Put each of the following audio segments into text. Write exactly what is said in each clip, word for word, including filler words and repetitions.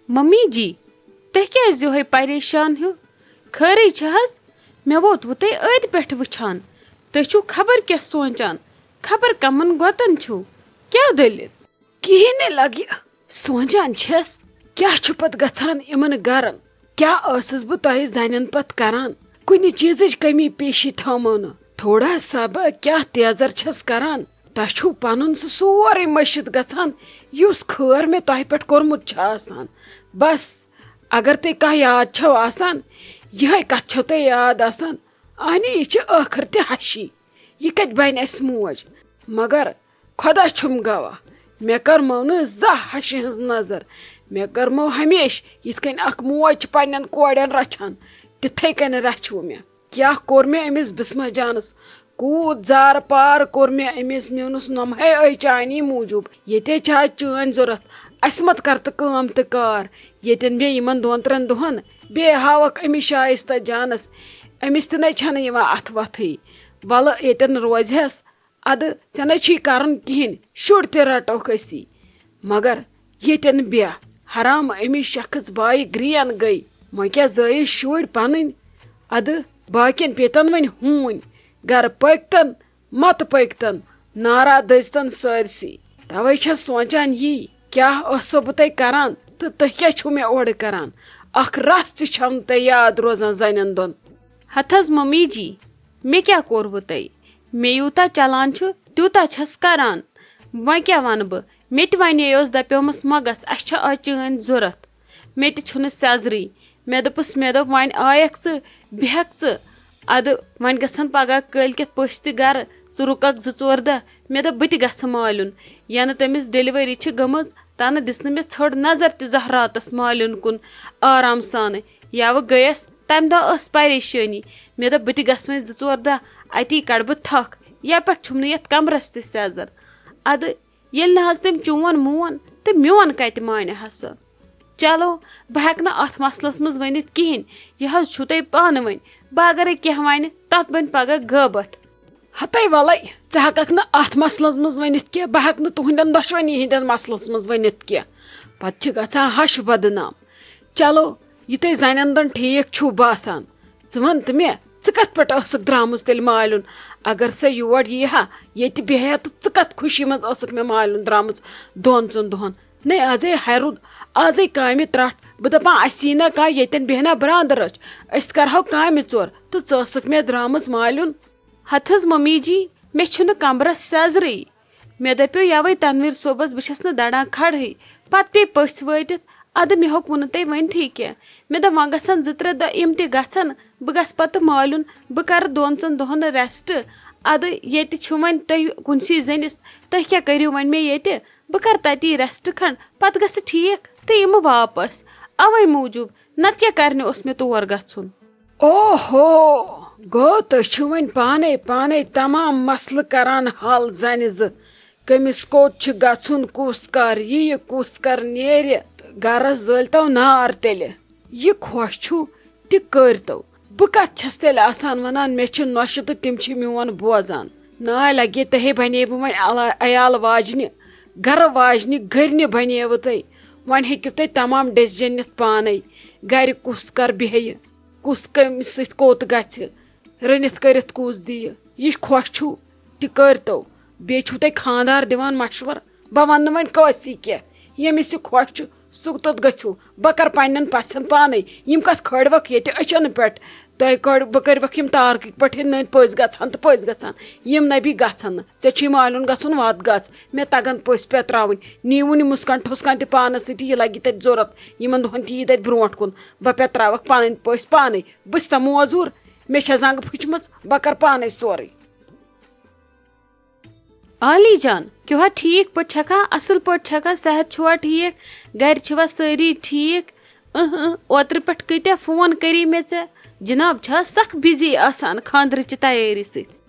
Mummy جی، تُہۍ کیٛازِ یِہوٚے پریشان ہیوٗ؟ خٲرٕے چھِ حظ؟ مےٚ ووت وُتے أتھۍ پٮ۪ٹھ وٕچھان۔ تُہۍ چھِو خبر کیٛاہ سونٛچان، خبر کَمَن گۄتَن چھِو۔ کیٛاہ دٔلیٖل؟ کِہیٖنۍ نہٕ لَگہِ۔ سونٛچان چھَس، کیٛاہ چھُ پَتہٕ گژھان یِمَن گَرَن؟ کیٛاہ ٲسٕس بہٕ تۄہہِ زَنٮ۪ن پَتہٕ کَران؟ کُنہِ چیٖزٕچ کٔمی پیٖشی تھٲومو نہٕ۔ تھوڑا سا بہٕ کیٛاہ تیزر چھَس کَران، تۄہہِ چھُو پَنُن سُہ سورُے مٔشِتھ گژھان، یُس خٲر مےٚ تۄہہِ پٮ۪ٹھ کوٚرمُت چھُ آسان۔ بس، اگر تۄہہِ کانٛہہ یاد چھَو آسان، یِہوٚے کَتھ چھَو تۄہہِ یاد آسان، اَہنہِ، یہِ چھِ ٲخٕر تہِ ہَشی۔ یہِ کَتہِ بَنہِ اَسہِ موج؟ مگر خۄدا چھُم گواہ، مےٚ کٔرمو نہٕ زانٛہہ ہَشہِ ہٕنٛز نظر۔ مےٚ کٔرمو ہمیشہِ یِتھ کٔنۍ اَکھ موج چھِ پنٛنٮ۪ن کورٮ۪ن رَچھان، تِتھَے کٔنۍ رَچھوٕ مےٚ۔ کیٛاہ کوٚر مےٚ أمِس بسمہ جانَس؟ کوٗت زارٕ پار کوٚر مےٚ أمِس، مےٚ ووٚنُس، نۄمہَے أے چانی موٗجوٗب، ییٚتے چھا چٲنۍ ضوٚرَتھ؟ اَسہِ مت کر تہٕ کٲم تہٕ کار۔ ییٚتٮ۪ن بیٚیہِ یِمَن دۄن ترٛٮ۪ن دۄہَن بیٚیہِ ہاوَکھ أمِس شایستہ جانَس، أمِس تہِ نَے چھَنہٕ یِوان اَتھٕ وَتھٕے۔ وَلہٕ ییٚتٮ۪ن روزِہَس، اَدٕ ژےٚ نَے چھی کَرُن کِہیٖنۍ، شُرۍ تہِ رَٹوکھ أسی۔ مگر ییٚتٮ۪ن بیٚہہ، حرام أمِس شخص بایہِ گرٛین گٔے۔ وۄنۍ کیٛاہ زٲیِس شُرۍ پَنٕنۍ؟ اَدٕ باقیَن پیٚتَن وۄنۍ ہوٗنۍ، گَرٕ پٔکۍتَن، مَتہٕ پٔکۍتَن، نارا دٔزۍتَن سٲرسٕے۔ تَوَے چھَس سونٛچان یی، کیٛاہ ٲسو بہٕ تۄہہِ کَران تہٕ تُہۍ کیٛاہ چھِو مےٚ اورٕ کَران؟ اَکھ رَژھ تہِ چھَم تۄہہِ یاد روزان زَنٮ۪ن دۄن۔ ہتہٕ حظ ممی جی، مےٚ کیٛاہ کوٚروٕ تۄہہِ؟ مےٚ یوٗتاہ چلان چھُ، تیوٗتاہ چھَس کران۔ وۄنۍ کیٛاہ وَنہٕ بہٕ؟ مےٚ تہِ وَنے اوس، دَپیومَس، "مَہ گژھ، اَسہِ چھےٚ آز چٲنۍ ضوٚرَتھ۔" مےٚ تہِ چھُنہٕ سیٚزرٕے۔ مےٚ دوٚپُس، مےٚ دوٚپ، "وۄنۍ آیَکھ ژٕ، بیٚہَکھ ژٕ۔ اَدٕ وۄنۍ گژھن پگاہ کٲلۍ کٮ۪تھ پٔژھۍ تہِ گرٕ، ژٕ رُکَکھ زٕ ژور دۄہ۔" مےٚ دوٚپ، "بہٕ تہِ گژھٕ مالیُن، یَنہٕ تٔمِس ڈیلیوری چھِ گٔمٕژ، تَنہٕ دِژ نہٕ مےٚ ژھٔڑ نظر تہِ زہراتَس مالیُن کُن آرام سانٕے۔ یَوٕ گٔیَس، تَمہِ دۄہ ٲس پریشٲنی۔ مےٚ دوٚپ، بہٕ تہِ گژھٕ وۄنۍ زٕ ژور دۄہ، اَتی کَڑٕ بہٕ تھَکھ۔ یَپٲرۍ چھُم نہٕ یَتھ کَمرَس تہِ سیٚزر۔ اَدٕ ییٚلہِ نہٕ حظ تٔمۍ چون مون، تہٕ میون کَتہِ مانہِ ہا سُہ؟ چلو، بہٕ ہٮ۪کہٕ نہٕ اَتھ مسلَس منٛز ؤنِتھ کِہیٖنۍ۔ یہِ حظ چھُو تۄہہِ پانہٕ ؤنۍ۔ بہٕ اگرے کینٛہہ وَنہِ، تَتھ بَنہِ پگاہ غٲبَتھ۔" ہتے ولے، ژٕ ہٮ۪ککھ نہٕ اتھ مسلس منٛز ؤنِتھ کینٛہہ، بہٕ ہٮ۪کہٕ نہٕ تُہنٛدٮ۪ن دۄشوٕنی ہٕنٛدٮ۪ن مسلس منٛز ؤنِتھ کینٛہہ۔ پتہٕ چھِ گژھان ہش بدنام۔ چلو، یہِ تۄہہِ زنٮ۪ن دۄن ٹھیٖک چھُو باسان، ژٕ وَن تہٕ مےٚ، ژٕ کتھ پٮ۪ٹھ ٲسٕکھ درٛامٕژ تیٚلہِ مالیُن؟ اگر سۄ یور یی ہا، ییٚتہِ بیٚہہِ ہا، تہٕ ژٕ کتھ خوشی منٛز ٲسٕکھ مےٚ مالیُن درٛامٕژ دۄن ژۄن دۄہن؟ نے، ازے ہرُد، ازے کامہِ ترٛٹھ۔ بہٕ دپان، اَسہِ یی نہ کانٛہہ، ییٚتٮ۪ن بیٚہہِ نہ برٛانٛدٕ رٔچھ، أسۍ کرہو کامہِ ژور، تہٕ ژٕ ٲسٕکھ مےٚ درٛامٕژ مالیُن۔ ہتہٕ حظ ممی جی، مےٚ چھُنہٕ کمبرس سیزرٕے۔ مےٚ دپیو یوے تنویر صٲبس، بہٕ چھس نہٕ دڑان کھڑہٕے۔ پتہٕ پیٚیہِ پٔژھۍ وٲتِتھ۔ ادٕ مےٚ ہیوٚک وُنہٕ تۄہہِ ؤنتھٕے کینٛہہ۔ مےٚ دوٚپ وۄنۍ گژھن زٕ ترٛےٚ دۄہ یِم تہِ گژھن، بہٕ گژھٕ پتہٕ مالیُن، بہٕ کرٕ دۄن ژۄن دۄہن ریسٹ۔ ادٕ ییٚتہِ چھُ وۄنۍ تُہۍ کُنسٕے زٔنِس، تُہۍ کیٛاہ کٔرِو وۄنۍ مےٚ ییٚتہِ؟ بہٕ کرٕ تتی ریسٹ کھنڈ، پتہٕ گژھٕ ٹھیٖک تہٕ یِمہٕ واپس۔ اوے موٗجوٗب، نتہٕ کیٛاہ کرنہِ اوس مےٚ تور گژھُن؟ اوہو، گوٚو تُہۍ چھِو وۄنۍ پانے پانے تمام مسلہٕ کران حل زنہِ زٕ۔ کٔمِس کوٚت چھُ گژھُن، کُس کر یِیہِ، کُس کر نیرِ۔ گرس زٲلۍتو نار تیٚلہِ۔ یہِ خۄش چھُو تہِ کٔرۍتو۔ بہٕ کتھ چھَس تیٚلہِ آسان ونان، مےٚ چھِ نۄشہِ تہٕ تِم چھِ میون بوزان۔ ناے لگے تۄہے بنے بہٕ وۄنۍ علا-، عیال واجنہِ، گرٕ واجنہِ، گٔرنہِ بنیوٕ تۄہہِ۔ وۄنۍ ہیٚکِو تُہۍ تمام ڈیسیجن نِتھ پانے، گرِ کُس کر بیٚہہِ۔ کُس کٔمِس سۭتۍ کوٚت گژھِ، رٔنِتھ کٔرِتھ کُس دِیہِ۔ یہِ خۄش چھُو تہِ کٔرۍتو۔ بیٚیہِ چھُو تۄہہِ خانٛدار دِوان مشورٕ۔ بہٕ وَنہٕ نہٕ وۄنۍ کٲنٛسی کینٛہہ۔ ییٚمِس یہِ خۄش چھُ، سُہ توٚت گٔژھِو۔ بہٕ کَرٕ پنٛنٮ۪ن پَژھٮ۪ن پانَے۔ یِم کَتھ کھٲڑوَکھ ییٚتہِ أچھَن پٮ۪ٹھ؟ تۄہہِ کٔڑ-، بہٕ کٔرِوَکھ یِم تارکٕکۍ پٲٹھۍ نٔنۍ پٔزۍ گژھان تہٕ پٔزۍ گژھان۔ یِم نہ بیٚیہِ گژھن نہٕ۔ ژےٚ چھُے مالیُن گژھُن، وَتھ گژھ۔ مےٚ تَگَن پٔژھۍ پٮ۪تراوٕنۍ۔ نیٖوُن یہِ مُسکان ٹھُسکان تہِ پانَس سۭتۍ، یہِ لَگہِ تَتہِ ضوٚرَتھ۔ یِمَن دۄہَن تہِ یی تَتہِ برونٛٹھ کُن۔ بہٕ پٮ۪تراوَکھ پَنٕنۍ پٔژھۍ پانَے۔ بہٕ چھَسا موزوٗر؟ مےٚ چھےٚ زنٛگہٕ پھٕچمٕژ، بہٕ کَرٕ پانَے سورُے۔ عالی جان، کیٛاہ ٹھیٖک پٲٹھۍ چھَکھا؟ اَصٕل پٲٹھۍ چھَکھا؟ صحت چھُوا ٹھیٖک؟ گَرِ چھِوا سٲری ٹھیٖک؟ اۭں اۭں، اوترٕ پٮ۪ٹھ کۭتیٛاہ فون کٔری مےٚ ژےٚ؟ جِناب چھا سَخ بِزی آسان خانٛدرٕچہِ تیٲری سۭتۍ؟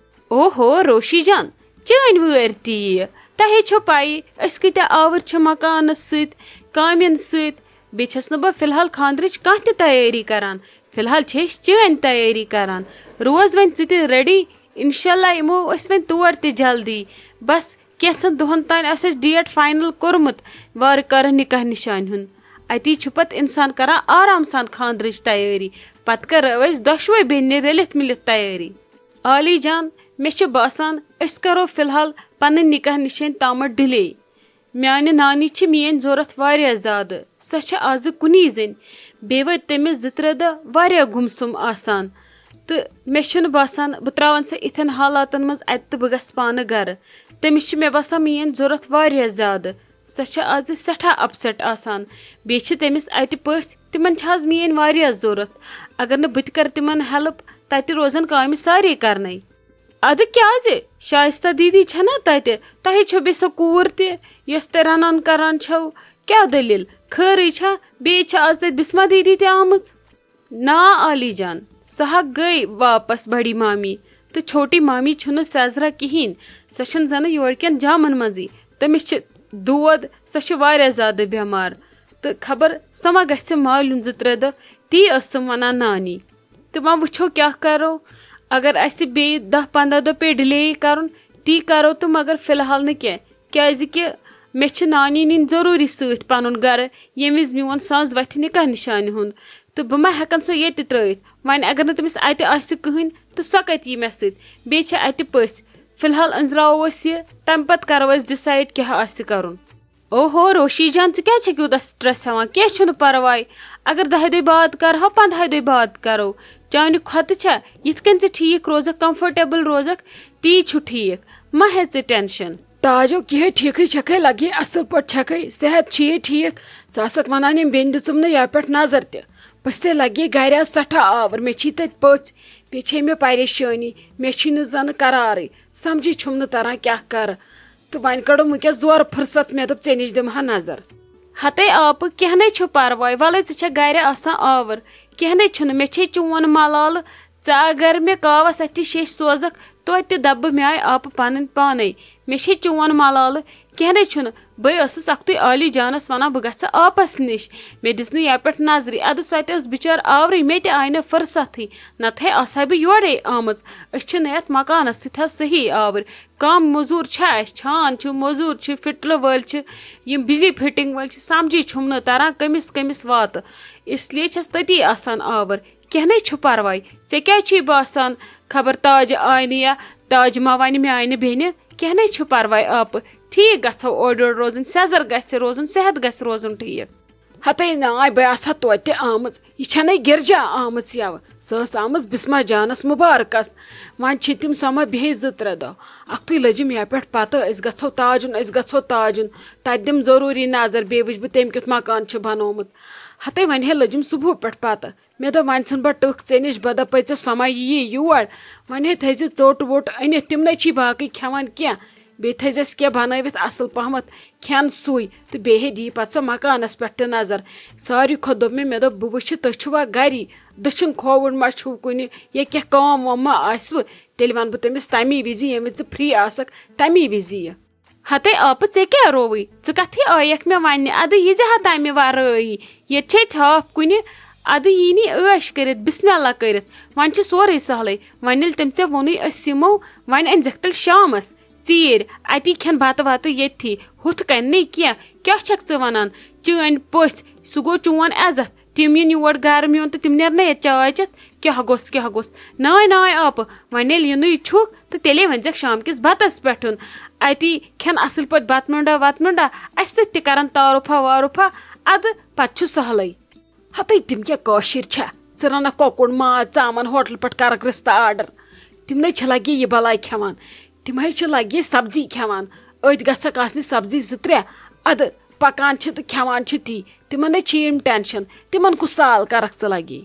اوہو، روشی جان، چٲنۍ وٲرۍ تہِ یِیہِ۔ تۄہے چھو پَیی، أسۍ کۭتیٛاہ آوٕرۍ چھِ مکانَس سۭتۍ، کامٮ۪ن سۭتۍ۔ بیٚیہِ چھَس نہٕ بہٕ فی الحال خانٛدرٕچ کانٛہہ تہِ تیٲری کَران۔ فی الحال چھِ أسۍ چٲنۍ تیٲری کَران۔ روز وۄنۍ ژٕ تہِ ریڈی، اِنشاء اللہ یِمو أسۍ وۄنۍ تور تہِ جلدی۔ بَس کینٛژھن دۄہَن تام آسہِ اَسہِ ڈیٹ فاینل کوٚرمُت وارٕ کارٕ نِکاح نِشانہِ ہُنٛد۔ اتی چھُ پتہٕ انسان کران آرام سان خاندرٕچ تیٲری۔ پتہٕ کرو أسۍ دۄشوے بیٚنہِ رٔلِتھ مِلِتھ تیٲری۔ عالی جان، مےٚ چھُ باسان أسۍ کرو فی الحال پنٕنۍ نکاح نِشٲنۍ تامتھ ڈِلے۔ میانہِ نانی چھِ میٲنۍ ضوٚرتھ واریاہ زیادٕ۔ سۄ چھِ آزٕ کُنی زٔنۍ۔ بیٚیہِ وٲتۍ تٔمِس زٕ ترٛےٚ دۄہ واریاہ گُمسُم آسان۔ تہٕ مےٚ چھُنہٕ باسان بہٕ ترٛاوَن سۄ اِتھٮ۪ن حالاتن منٛز اَتہِ تہٕ بہٕ گژھٕ پانہٕ گرٕ۔ تٔمِس چھِ مےٚ باسان میٲنۍ ضوٚرتھ واریاہ زیادٕ۔ سۄ چھِ آزٕ سٮ۪ٹھاہ اپسیٹ آسان۔ بیٚیہِ چھِ تٔمِس اَتہِ پٔژھۍ، تِمن چھِ آز میٲنۍ واریاہ ضوٚرتھ۔ اگر نہٕ بہٕ تہِ کرٕ تِمن ہیلپ، تَتہِ روزن کامہِ سارے کرنے۔ ادٕ کیازِ؟ شائستہ دیدی چھنا تتہِ؟ تۄہے چھو بیٚیہِ سۄ کوٗر تہِ، یۄس تۄہہِ رنان کران چھو۔ کیاہ دٔلیٖل؟ خٲرٕے چھا؟ بیٚیہِ چھا آز تتہِ بسمہ دیدی تہِ آمٕژ؟ نا عالی جان، سۄ ہا گٔے واپس بڑی مامی، تہٕ چھوٹی مامی چھُنہٕ سیزرا کِہیٖنۍ۔ سۄ چھَنہٕ زَنہٕ یورٕکٮ۪ن جامَن منٛزٕے۔ تٔمِس چھِ دود، سۄ چھِ واریاہ زیادٕ بٮ۪مار۔ تہٕ خبر سۄ ما گژھِ مالیُن زٕ ترٛےٚ دۄہ، تی ٲسٕم وَنان نانی۔ تہٕ وۄنۍ وٕچھو کیٛاہ کَرو۔ اگر اَسہِ بیٚیہِ دَہ پنٛداہ دۄہ پیٚیہِ ڈِلے کَرُن، تی کَرو تہٕ، مگر فی الحال نہٕ کینٛہہ، کیٛازِکہِ مےٚ چھِ نانی نِنۍ ضروٗری سۭتۍ پَنُن گَرٕ، ییٚمہِ وِزِ میون ساز وَتھِ نِکاح نِشانہِ ہُنٛد۔ تہٕ بہٕ ما ہٮ۪کَن سۄ ییٚتہِ ترٛٲیِتھ؟ وۄنۍ اگر نہٕ تٔمِس اَتہِ آسہِ کٕہٕنۍ، تہٕ سۄ کَتہِ یی مےٚ سۭتۍ؟ بیٚیہِ چھِ اَتہِ پٔژھۍ۔ فی الحال أنٛزراوو أسۍ یہِ، تَمہِ پَتہٕ کَرو أسۍ ڈِسایڈ کیٛاہ آسہِ کَرُن۔ اوہو روشی جان، ژٕ کیٛازِ چھَکھ یوٗتاہ سٹرٛس ہٮ۪وان؟ کینٛہہ چھُنہٕ پَرواے، اگر دَہہِ دۄہہِ بعد کَرہو، پنٛدہاے دۄہہِ بعد کَرو۔ چانہِ کھۄتہٕ چھا یِتھ کٔنۍ ژٕ ٹھیٖک روزَکھ، کمفٲٹیبٕل روزَکھ، تی چھُ ٹھیٖک۔ مہ ہےٚ ژٕ ٹٮ۪نشَن۔ تاجو، کیٛاہ ٹھیٖکھٕے چھَکھَے، لَگے اَصٕل پٲٹھۍ چھَکھَے، صحت چھُیے ٹھیٖک؟ ژٕ آسَکھ وَنان ییٚمہِ بیٚنہِ دِژٕم نہٕ یَپٮ۪ٹھ نظر تہِ۔ بہٕ چھسے لَگے گَرِ آز سٮ۪ٹھاہ آوُر، مےٚ چھی تَتہِ پٔژھۍ، بیٚیہِ چھے مےٚ پریشٲنی، مےٚ چھی نہٕ زَنہٕ قرارٕے، سَمجھے چھُم نہٕ تَران کیٛاہ کَرٕ۔ تہٕ وۄنۍ کٔڑٕم وٕنکیٚس زورٕ فرصت، مےٚ دوٚپ ژےٚ نِش دِمہٕ ہا نظر۔ ہتے آپہٕ، کینٛہہ نے چھُ پرواے، وَلَے ژٕ چھَکھ گرِ آسان آوٕر، کینٛہہ نے چھُنہٕ، مےٚ چھے چون ملالہٕ، ژٕ اگر مےٚ کاوَس اَتھِ شیٚش سوزَکھ، توتہِ تہِ دَبہٕ بہٕ میٛاے آپہٕ پَنٕنۍ پانَے، مےٚ چھے چون ملالہٕ، کینٛہہ نے چھُنہٕ۔ بٕے ٲسٕس اَکھتُے عالی جانَس وَنان بہٕ گژھٕ آپَس نِش، مےٚ دِژ نہٕ یَپٮ۪ٹھ نظرٕے، اَدٕ سۄ تہِ ٲس بِچٲر آورٕے، مےٚ تہِ آیہِ نہٕ فرصتھٕے، نَتہٕ ہے آسہٕ ہا بہٕ یورَے آمٕژ۔ أسۍ چھِنہٕ یَتھ مکانَس سۭتۍ حظ صحیح آوٕرۍ، کم مٔزوٗر چھا اَسہِ، چھان چھُ، مٔزوٗر چھِ، فِٹلہٕ وٲلۍ چھِ، یِم بجلی فِٹِنٛگ وٲلۍ چھِ، سَمجی چھُم نہٕ تَران کٔمِس کٔمِس واتہٕ۔ اس لیے چھَس تٔتی آسان آوٕر۔ کینٛہہ نے چھُ پَرواے۔ ژےٚ کیٛازِ چھُے باسان خبر تاجہِ آیہِ نہٕ یا تاجہِ ما وَنہِ میٛانہِ بیٚنہِ؟ کینٛہہ نے چھُ پَرواے آپہٕ۔ ٹھیٖک گژھو اورٕ یورٕ روزٕنۍ، سیٚزر گژھِ روزُن، صحت گژھِ روزُن ٹھیٖک۔ ہتے ناے، بہٕ آسہٕ ہا توتہِ آمٕژ۔ یہِ چھَنَے گِرجا آمٕژ یَوٕ۔ سۄ ٲس آمٕژ بسمہ جانَس مُبارکَس۔ وۄنۍ چھِ تِم سۄ ما بیٚہہِ زٕ ترٛےٚ دۄہ۔ اَکھتُے لٔجِم یَپٮ۪ٹھ پَتہٕ، أسۍ گژھو تاجُن، أسۍ گژھو تاجُن۔ تَتہِ دِم ضروٗری نظر، بیٚیہِ وٕچھِ بہٕ تٔمۍ کیُتھ مکان چھُ بنومُت۔ ہتے وۄنۍ ہے لٔجِم صُبحہٕ پٮ۪ٹھ پَتہٕ۔ مےٚ دوٚپ، وۄنۍ ژھٕن بہٕ ٹٕکھ ژےٚ نِش، بہٕ دَپَے ژےٚ سۄ ما یِیہِ یور۔ وۄنۍ ہے تھٲیزِ ژوٚٹ ووٚٹ أنِتھ، تِم نے چھی باقٕے کھٮ۪وان کینٛہہ۔ بیٚیہِ تھٲیزٮ۪س کینٛہہ بنٲوِتھ اَصٕل پہمَتھ کھٮ۪ن سُے، تہٕ بیٚیہِ ہے دِیہِ پَتہٕ سۄ مکانَس پٮ۪ٹھ تہِ نظر۔ ساروی کھۄتہٕ دوٚپ مےٚ، مےٚ دوٚپ، بہٕ وٕچھِ تُہۍ چھِوا گَری، دٔچھُن کھووُر ما چھُو کُنہِ، یا کینٛہہ کٲم وٲم ما آسِوٕ، تیٚلہِ وَنہٕ بہٕ تٔمِس تَمی وِزِ، ییٚمہِ وِزِ ژٕ فِرٛی آسَکھ، تَمی وِزِ یہِ۔ ہتے آپہٕ، ژےٚ کیٛاہ رووُے؟ ژٕ کَتھٕے آیَکھ مےٚ وَننہِ؟ اَدٕ یہِ زِ ہا تَمہِ وَرٲیی۔ ییٚتہِ چھے ٹھاپھ کُنہِ، اَدٕ یی نی عٲش کٔرِتھ، بسم اللہ کٔرِتھ۔ وۄنۍ چھُ سورُے سہلٕے۔ وۄنۍ ییٚلہِ تٔمۍ ژےٚ ووٚنُے أسۍ یِمو، وۄنۍ أنۍزٮ۪کھ تیٚلہِ شامَس ژیٖرۍ۔ اَتی کھٮ۪ن بَتہٕ وَتہٕ ییٚتھی، ہُتھ کَنۍ نٕے کینٛہہ۔ کیٛاہ چھَکھ ژٕ وَنان؟ چٲنۍ پٔژھۍ، سُہ گوٚو چون عزت۔ تِم یِن یور گرٕ میون تہٕ تِم نیرن ییٚتہِ چاے چٮ۪تھ۔ کیٛاہ گوٚژھ، کیٛاہ گوٚژھ؟ ناے، ناے آپہٕ، وۄنۍ ییٚلہِ یِنُے چھُکھ تہٕ تیٚلے ؤنۍزٮ۪کھ شامکِس بَتَس پٮ۪ٹھ۔ اَتی کھٮ۪ن اَصٕل پٲٹھۍ بَتہٕ میوٚنٛڈا وَتہٕ میوٚنٛڈا، اَسہِ سۭتۍ تہِ کَرَن تعارُفا وارُفا، اَدٕ پَتہٕ چھُ سہلٕے۔ ہَتٕے تِم کیٛاہ کٲشِرۍ چھا؟ ژٕ رَنَکھ کۄکُر، ماز، ژامَن، ہوٹلہٕ پٮ۪ٹھ کَرَکھ رِستہٕ آرڈر۔ تِم نے چھِ لَگے یہِ بَلاے کھٮ۪وان۔ تِم ہے چھِ لَگے سبزی کھٮ۪وان۔ أتھۍ گژھکھ آسنہِ سبزی زٕ ترٛےٚ۔ اَدٕ پَکان چھِ تہٕ کھٮ۪وان چھِ تی۔ تِمَن نے چھِ یِم ٹینشن۔ تِمَن کُس سال کَرَکھ ژٕ لَگے؟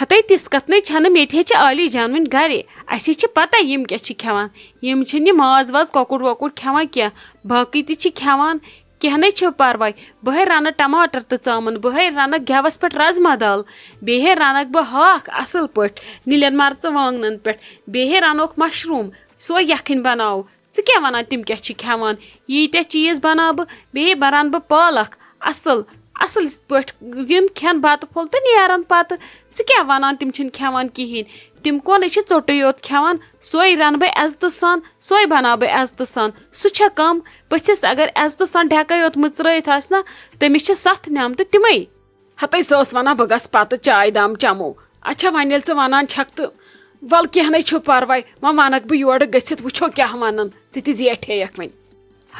ہتے تِژھ کتھ نے چھنہٕ، مےٚ تہِ ہے چھِ عالی جان وٕنۍ گرے۔ اسہِ ہے چھِ پتہ یِم کیٛاہ چھِ کھٮ۪وان۔ یِم چھِنہٕ یہِ ماز واز، کۄکُر وۄکُر کھٮ۪وان کینٛہہ۔ باقٕے تہِ چھِ کھٮ۪وان۔ کینٛہہ نے چھُ پرواے۔ بہٕ ہے رنہٕ ٹماٹر تہٕ ژامن، بہٕ ہے رنہٕ گٮ۪وس پٮ۪ٹھ رازما دال۔ بیٚیہِ ہے رنکھ بہٕ ہاکھ اصل پٲٹھۍ، نِلٮ۪ن مرژٕ وانٛگنن پٮ۪ٹھ۔ بیٚیہِ ہے رنوکھ مشروٗم، سۄے یکھٕنۍ بناوو۔ ژٕ کیٛاہ ونان تِم کیٛاہ چھِ کھٮ۪وان؟ ییٖتیٛاہ چیٖز بناو بہٕ، بیٚیہِ بناو بہٕ پالک اصل، اصل پٲٹھۍ یِن کھٮ۪ن بتہٕ پھوٚل تہٕ نیرن پتہٕ۔ ژٕ کیٛاہ ونان تِم چھِنہٕ کھٮ۪وان کِہیٖنۍ؟ تِم کونٕے چھِ ژوٚٹُے یوت کھٮ۪وان، سۄے رنہٕ بہٕ عزتہٕ سان، سۄے بناو بہٕ عزتہٕ سان۔ سُہ چھا کم؟ پٔژھِس اگر عزتہٕ سان ڈھٮ۪کَے یوت مٕژرٲیِتھ آسہِ نا، تٔمِس چھِ ستھ نعمتہٕ تِمے۔ ہتے سۄ ٲس ونان، بہٕ گژھٕ پتہٕ چاے دام چمو۔ اچھا، وۄنۍ ییٚلہِ ژٕ ونان چھکھ تہٕ ول، کینٛہہ نے چھُ پرواے، وۄنۍ ونکھ بہٕ یورٕ گٔژھِتھ، وٕچھو کیٛاہ ونان، ژٕ تہِ زیٹھے یکھ وۄنۍ۔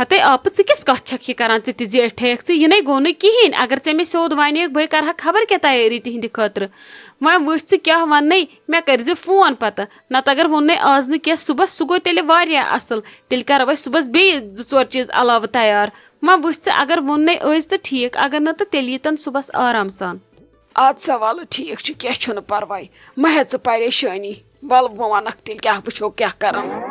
ہتے آپہٕ، ژٕ کِژھ کتھ چھکھ یہِ کران؟ ژٕ تہِ زیٹھے یکھ، ژٕ یہِ نے گوٚو نہٕ کِہیٖنۍ۔ اگر ژےٚ مےٚ سیوٚد ونیکھ، بہٕ کرٕ ہا خبر کیٛاہ تیٲری تِہنٛدِ خٲطرٕ۔ وۄنۍ وٕچھ ژٕ کیٛاہ وننے، مےٚ کٔرزِ فون پتہٕ۔ نتہٕ اگر ووٚننے آز نہٕ کینٛہہ صُبحس، سُہ گوٚو تیٚلہِ واریاہ اصل۔ تیٚلہِ کرو أسۍ صُبحس بیٚیہِ زٕ ژور چیٖز علاوٕ تیار۔ وۄنۍ وٕچھ ژٕ، اگر ووٚننے أزۍ تہٕ ٹھیٖک، اگر نہٕ تہٕ تیٚلہِ ییٖتن صُبحس آرام سان۔ اَدٕ سا وَلہٕ ٹھیٖک چھُ، کینٛہہ چھُنہٕ پَرواے، مہ ہےٚ ژٕ پریشٲنی۔ وَلہٕ بہٕ وَنَکھ تیٚلہِ کیٛاہ وٕچھو کیٛاہ کَرَن۔